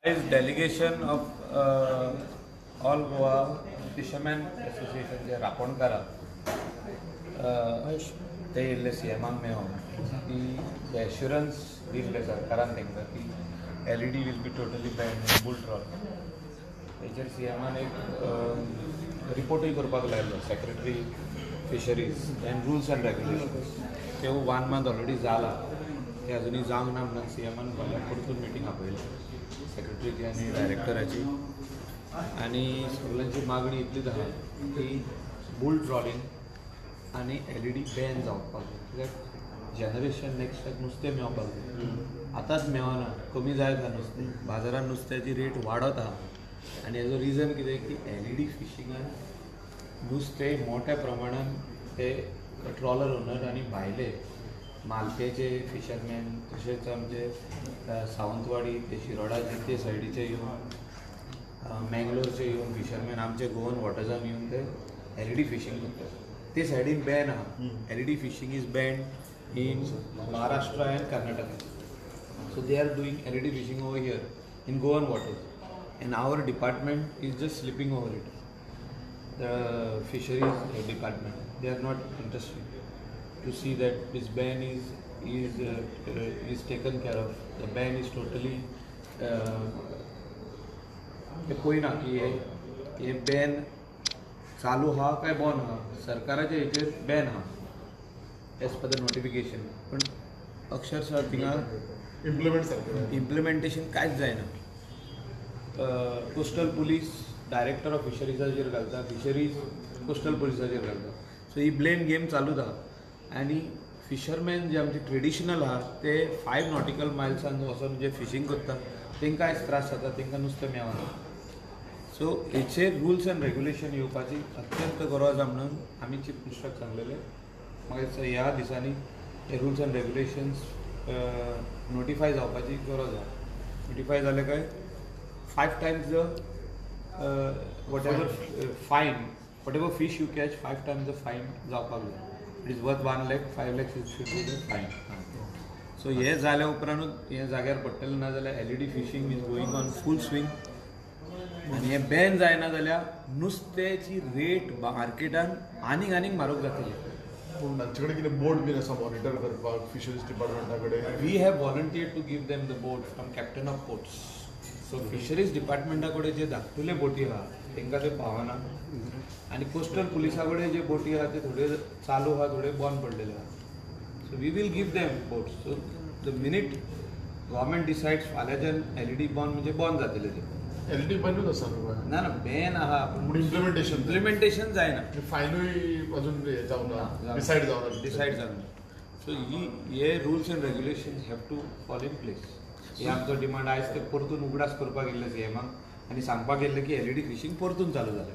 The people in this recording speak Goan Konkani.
आयज delegation of all Goa fisherman association जे रापोणकारां ते येयल्ले सीएमाक मेळोंक की एश्युरन्स दिल्ले सरकारान तांकां की LED will be totally banned, bull trawl. हेचेर सीएमान एक रिपोर्टूय करपाक लायलो secretary fisheries and rules and regulations. ते 1 मंथ ऑलरेडी जाला, ते अजुनूय जावंक ना म्हणून सीएमान फाल्यां परतून मिटींग आपयली सेक्रेटरीची आनी डायरेक्टराची. आनी सगल्यांची मागणी इतलीच आहा की बुल ट्रॉलिंग आनी एलईडी बॅन जावपाक जाय, कित्याक जनरेशन नेक्स्टाक नुस्तें मेळपाक जाय. आतांच मेळना, कमी जायत आहा नुस्तें, बाजारान नुस्त्याची रेट वाडत आहा. आनी हेजो रिजन कितें की एलईडी फिशिंगान नुस्तें मोठ्या प्रमाणान ते ट्रॉलर ओनर आनी भायले मालपेचे फिशरमॅन तशेंच आमचे सावंतवाडी ते शिरोडाचे ते सायडीचे येवन मँगलोरचे येवन फिशरमॅन आमचे गोवन वॉटर्सान येवन ते एलईडी फिशींग करतात. ते सायडीन बॅन आहा. LED fishing is banned in Maharashtra and Karnataka. So they are doing LED fishing over here in Goan waters and our department is just sleeping over it. The fisheries department, they are not interested to see that this ban is taken care of. The ban is totally ते पळयना की हे बॅन चालू आहा काय बंद आहा. सरकाराच्या हेचेर बॅन आहा एज पर the notification, पण अक्षरशः थिंगा इम्प्लिमेंटेशन कांयच जायना. कोस्टल पुलीस डायरेक्टर ऑफ फिशरीजाचेर घालता, फिशरीज कोस्टल पुलिसाचेर घालता. सो ही ब्लेम गेम चालूच आहा. आनी फिशरमॅन जे आमचे ट्रेडिशनल आहा ते 5 नॉटिकल मायल्सान वचोन जे फिशींग करता तांकां आयज त्रास जाता, तांकां नुस्तें मेळना. सो हेचेर रुल्स एंड रेग्युलेशन येवपाची अत्यंत गरज आहा म्हणून आमी चीफ मिनिस्टराक सांगलेलें. म्हाका दिसता ह्या दिसांनी हे रुल्स एंड रेग्युलेशन्स नोटिफाय जावपाची गरज आहा. नोटिफाय जाले काय 5 times the whatever fine, whatever fish you catch, 5 times the fine जावपाक जाय. It is worth 1 lakh, 5 lakhs it should be the fine. So हे जाल्या उपरांतूच हें जाग्यार पडटलें, ना जाल्यार LED fishing is going on full swing. आनी हें बॅन जायना जाल्यार नुस्त्याची रेट मार्केटान आनीक आनीक म्हारग जातली. पूण तांचे कडेन कितें बोट बीन आसा मॉनिटर करपाक फिशरीज डिपार्टमेंटा कडेन? We have volunteer to give them the boat from captain of ports. So fisheries डिपार्टमेंटा कडेन जे धाकटुले बोटी आहा तांकां ते पावना आनी कोस्टल पुलिसा कडेन जे बोटी आहा ते थोडे चालू आहा, थोडे बंद पडलेले आहा. So we will give them boats. So the minute government decides फाल्यांच्यान एलईडी बंद म्हणजे बंद जातले ते. एलईडी बंदूच आसा ना ना बॅन आहा, पूण इम्प्लिमेंटेशन इम्प्लिमेंटेशन जायना, फायनूय अजून जावना, डिसायड जावना, डिसायड जावना. सो ही हे rules and regulations have to fall in place. हे आमचो डिमांड. आयज ते परतून उगडास करपाक गेल्ले सीएमाक आनी सांगपाक गेल्ले की एलईडी फिशींग परतून चालू जालें.